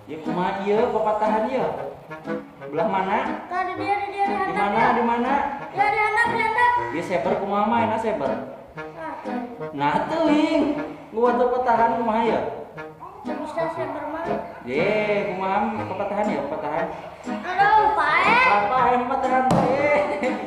Ya kumaha ieu papatahan ieu? Belah mana? Tah di dieu di dieu di Di mana? Di mana? Ya di handap di handap. Ieu seber kumaha maena seber? Nah teuing, gua tuh patahan kumaha ya? Bisa seber mah. Ye, kumaha patahan ya, patahan. Aduh, pae. Apa yang patahan teh?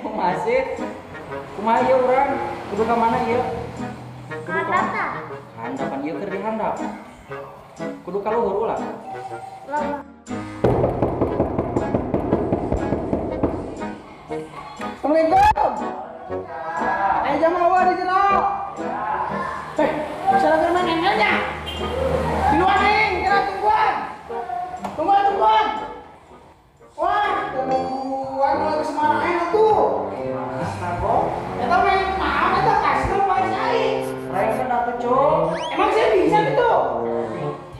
Kumaha sih? Kumaha ieu urang? Kudu ka mana ieu? Kudu ka Handap tah. Handapan ieu keur di handap. Kudu ka luhur ulah. Lah. Assalamualaikum. Ayo jamaah di jero. Salah firman engelnya. Di luar nih, kira tungguan. Tungguan, tungguan. Wah, tungguan mulai kesemarahan atuh. Eta main maaf eta kasih pae cai. Rengken atuh, Cuk. Emang saya bisa gitu?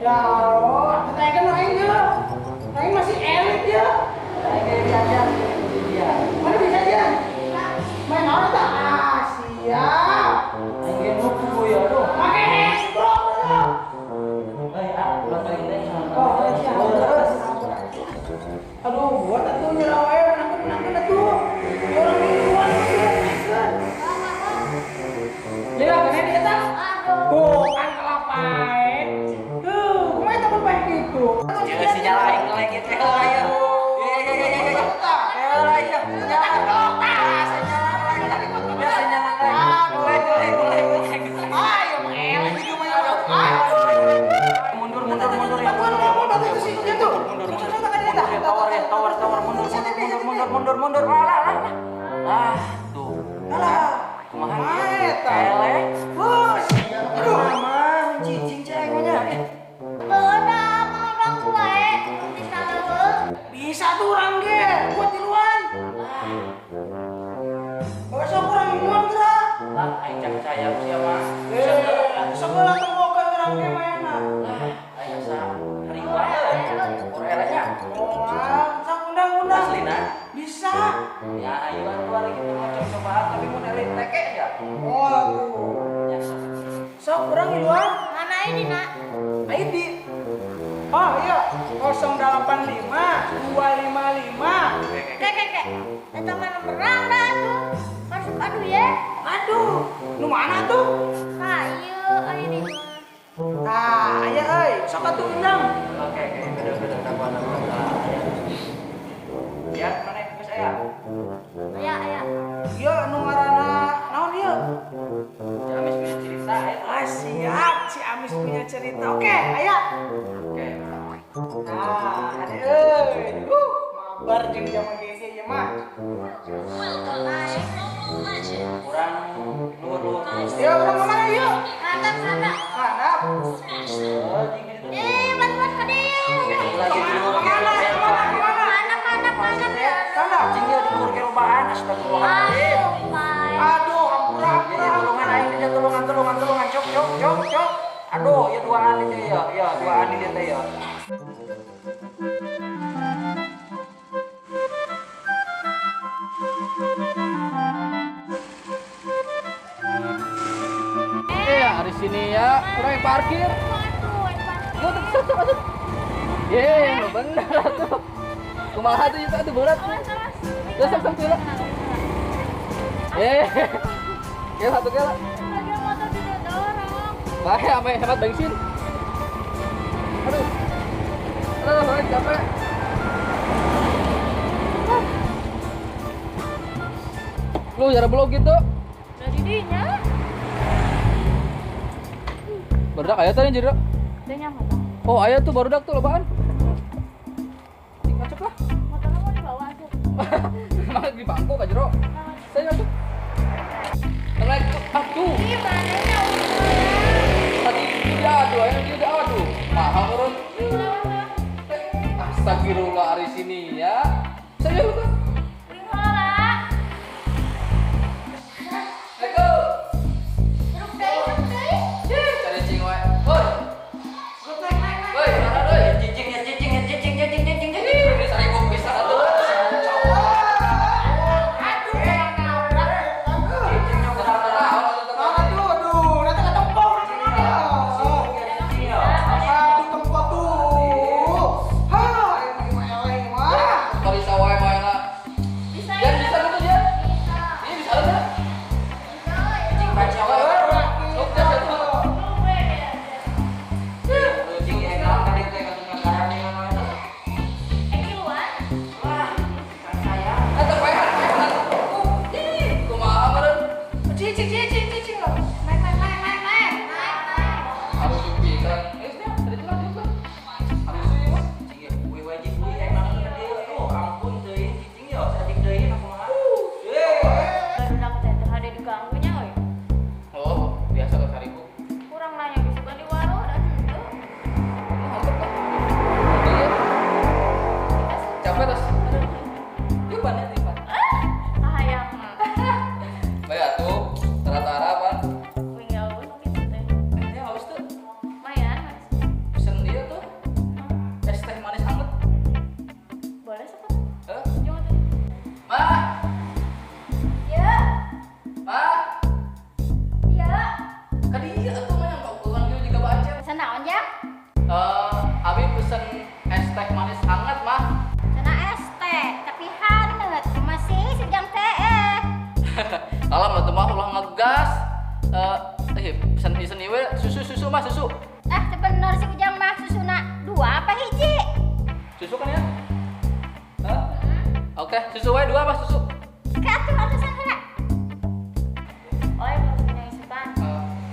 Ya Allah, atuh teh kan aing ye. Aing masih elit ye. Aing ge diajar dia. Mana bisa aja? Main naon eta? Ah, siap. Aing ge nuku ya, aduh. Make bro. Eh, ah, ulah teuing teh. Oh, siap. Terus. Aduh, buat atuh nyerah wae menangkeun atuh. Orang duluan atuh. Lila kene dia tah. Aduh. Tuh, kan kelapae. Tuh, kumaha eta mun pae kitu? Ya sinyal aing ngelek teh heula ya. Ya ya ya ya ya. Heula ya. Sinyal ya sinyal ngelek. Ngelek ngelek ngelek. Ayo elek juga mah ya. Mundur mundur mundur ya. Mundur mundur sih tuh. Mundur mundur. Tower ya, tower tower mundur mundur mundur mundur mundur. Alah alah. Ah, tuh. Alah. Kumaha ieu? Elek. Bus. Aduh, mah cicing cai nya. Udah, mau urang wae bisa leuweung. Bisa tuh urang ge, buat tiluan. Bawa sok urang tiluan geura. Lah, aing can percaya sia mah. Eh, sok heula tembokan urang ge mainna. Lah, aing asa hariwang euy. Elehnya. Moal, sok undang-undang. Aslina? Bisa. Ya ayo atuh ari kitu mah cobaan tapi mun eleh teke ya. Moal atuh. Ya sok. Sok urang ngiluan. Mana ini, Nak? ID. Oh iya, 085 255. Kek kek kek. Eta mah nomor rangda atuh. Masuk aduh ya. Aduh, nu mana tuh? Tah ieu aya di mah. Tah, aya euy, sok atuh undang. Oke, oke, beda-beda takuan Ya, mana geus aya? Aya aya. Ieu nu ngaranna naon ieu? Si Amis punya cerita aya. Ah, siap, si Amis punya cerita. Oke, aya. Oke. Nah, ade euy. Mabar jeung jaman gege ieu mah. Urang luhur-luhur. Ieu urang ka mana ieu? Handap handap. Handap. Oh, jeung gitu. Eh, bantuan ka dieu. Lagi di luhur Kemana? Kemana? Kemana? Handap handap handap ya. Handap. Cing ieu di luhur kerobaan astagfirullahaladzim. Aduh, pae. Aduh, hampura Ini hampura. tulungan aing dia tulungan tulungan tulungan cok cok cok cok. Aduh, ya duaan di dia ya, ya duaan di dia teh ya. Iya, di sini ya, kurang yang parkir. Aduh, Yo, masuk, masuk. Ye, bener tuh. Kumaha tuh itu atuh berat. Terus terus terus. Ye. Ya satu kela. Lagi motor didorong. Bae ame hemat bensin. Aduh. Aduh, capek. Lu jara blog gitu. Dari dinya. Barudak aya tadi jero. Dinya motor. Oh, aya tuh barudak tuh lobaan. Ngacep lah. Motornya mau dibawa tuh. Emang di bangku ka jero. Saya ngacep. Assalamualaikum. Aduh. Ih, manehnya Tadi dia aduh, ayo dia aduh. Mahal turun. Astagfirullah ari sini ya. Saya lupa. Aduh, tempo tuh. Pesan isen ieu susu mah susu. Ah, teu bener si Ujang mah susuna dua apa hiji? Susu kan ya? Hah? Oke, susu wae dua mah susu. Ka atuh atuh saheula. Oh, mau punya isukan.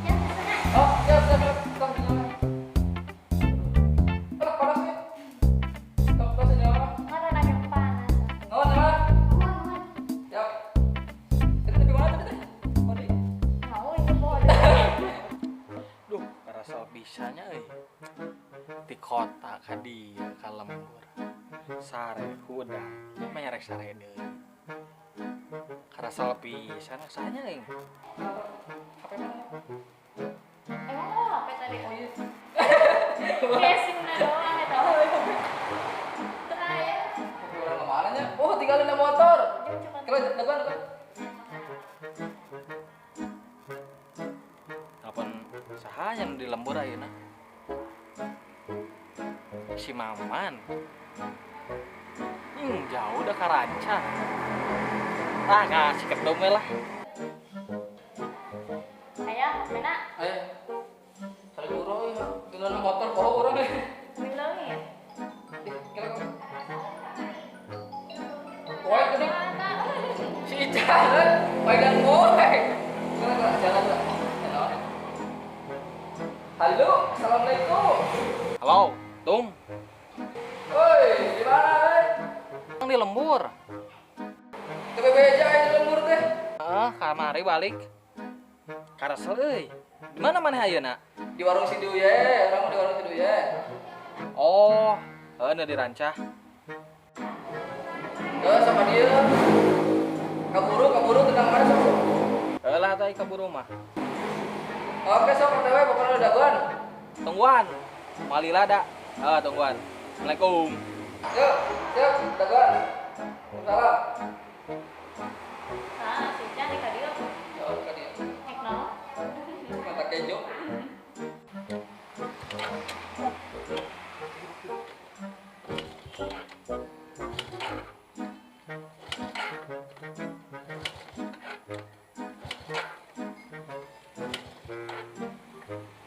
Ya susuna. Oh, siap siap siap. Tong Alah, panas nih. Tong tos nyawa. Ngaran agak panas. Naon mah? Nuhun. Siap. Tadi di mana tadi teh? Mandi. Mau itu bodoh. Duh, karasal bisanya euy. Di kota ka dieu ka lembur. Sare hudang, mah rek sare deui. Karasal pisan sahanya euy. HP mana? Emang lo HP tadi? Oh iya. Casingna doang eta. Teu aya. Urang ke mana nya? Oh, tinggalin motor. Kira dagoan dagoan. Telepon saha nya nu di lembur ayeuna? Si Maman. Jauh dah ka Ranca. Ah, ngasih kedom we lah. Aya, HP-na. Aya. Saling urang euy, tinggalin motor poho urang euy. Bilangin ya? Kira Poe geuning. Si Ica, pegang gue. Kira jalan lah. Halo, assalamualaikum. Halo, Tung. Woi, di mana, euy? Di lembur. Teu bebeja aya di lembur teh. Heeh, kamari balik. Karasel euy. Di mana maneh ayeuna? Di warung si Duye, urang mah di warung si Duye. Oh, heuh di Rancah. Heuh, sama dia. Kaburu tentang mana sok? Heuh lah teh kaburu mah. Oke, sok OTW pokoknya udah dagoan. Tungguan. Malila da. Heuh, tungguan. Assalamualaikum. Yuk, siap, dagoan. Salam. Ah, si Ica di ka dieu. Ya, ka dieu. Hek naon? Mata kejo.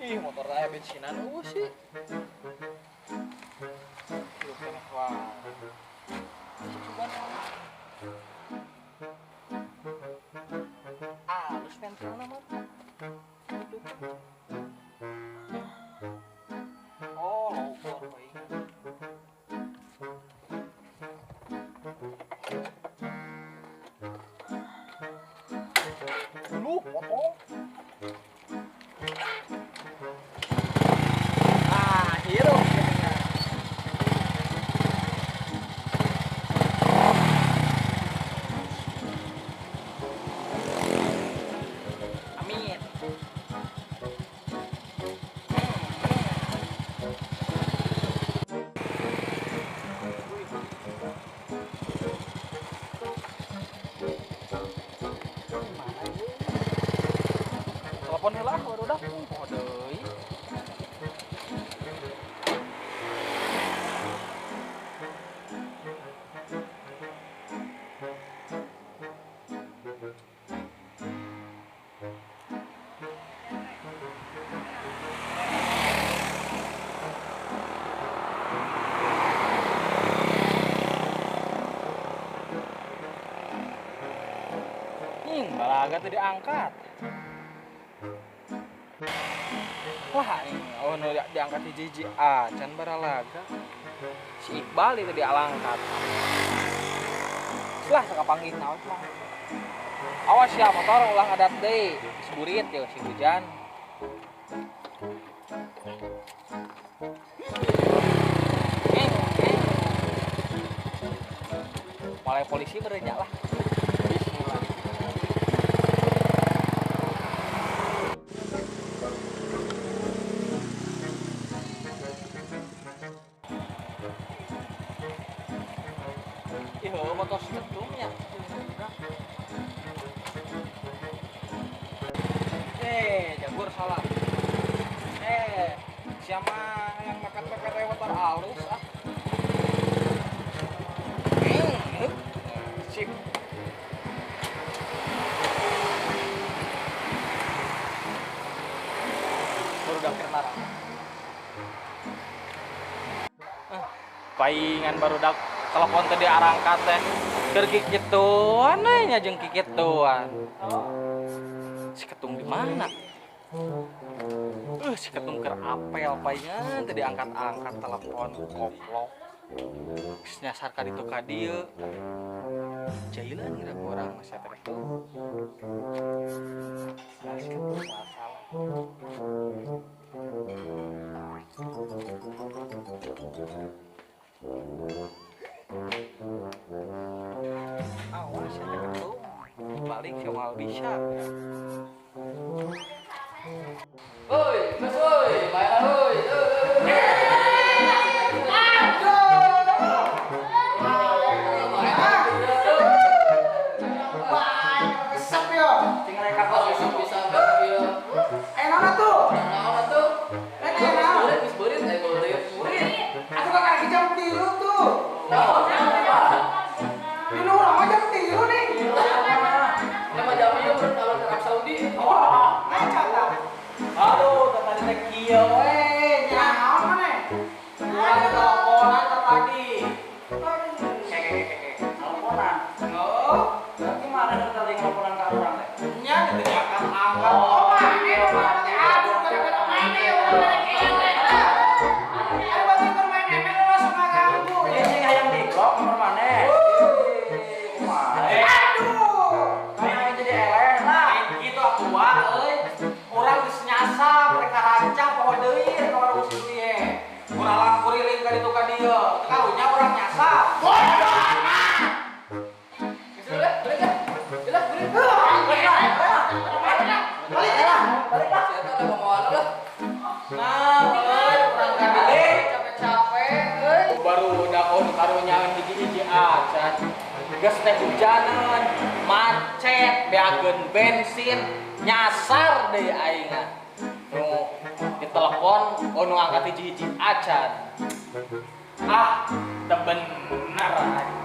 Ih, motor aya bensinan eueuh sih. Hirup keneh wae. Sugan. Alus pentilna mah. Oh, logor we. Lu potong. Ah, hirup jadinya. Amin. Mana ieu? Telepon heula barudak poho deui. Balaga teh diangkat. Wah, ini oh nu diangkat hiji-hiji acan baralaga. Si Iqbal itu dialangkat. Lah sakapanggih naon mah. Awas ya motor ulah ngadat deui, geus burit ya si hujan. Mulai polisi berenyak lah. Bismillah. Ih, motor setrumnya. Jagur salah. Siapa yang makan pakai motor halus ah? Sip. barudak keur narang. Paingan barudak telepon teh diarangkat teh. Keur kikituan we nya jeung kikituan. Si Ketung di mana? Si Ketung keur apel paingan teh diangkat-angkat telepon koplok. Geus nyasar ka ditu ka dieu. Jailan kira urang mah sia teh Ketung. Si Ketung salah. Awas ya Ketung. Balik si moal bisa. Oi, mas oi, main oi. Kesep yo. Tinggal reka kok bisa banget yo. Naon atuh? Naon atuh? Naon? Geus beurit, beurit. Aku kan lagi jam 3 tuh. Naon? Ini urang mah jam 3 nih. Emang jam ieu kalau ke Arab Saudi. Oh, ngaca tah. Aduh, tadi teh kieu we nya. Naon maneh? Urang teleponan tadi. Keke. Teleponan. Oh, berarti mana tadi teleponan ka urang teh? Nya teu diangkat-angkat. Oh, maneh urang teh aduh gara-gara maneh urang teh kieu teh. Aduh batu keur main ML langsung ngaganggu. Ieu sing hayang diblok nomor maneh. Kumaha? Aduh. Hayang jadi eleh lah. Lain kitu atuh wa euy. Urang geus nyasar rek karancah poho deui ka warung si ieu. Urang kuriling ka ditu ka dieu. Teu karunya urang nyasar. Bodoh amat. Geus udah, balik lah. Jelas balik. Balik lah. Balik lah. Sia teh ada lah. Nah, euy urang ka dieu capek-capek euy. Baru udah oh karunya hiji-hiji acan. Geus teh hujaneun, macet, beakeun bensin, nyasar deui aing. Nu ditelepon, oh nu angkat hiji-hiji acan. Ah, teu bener aing.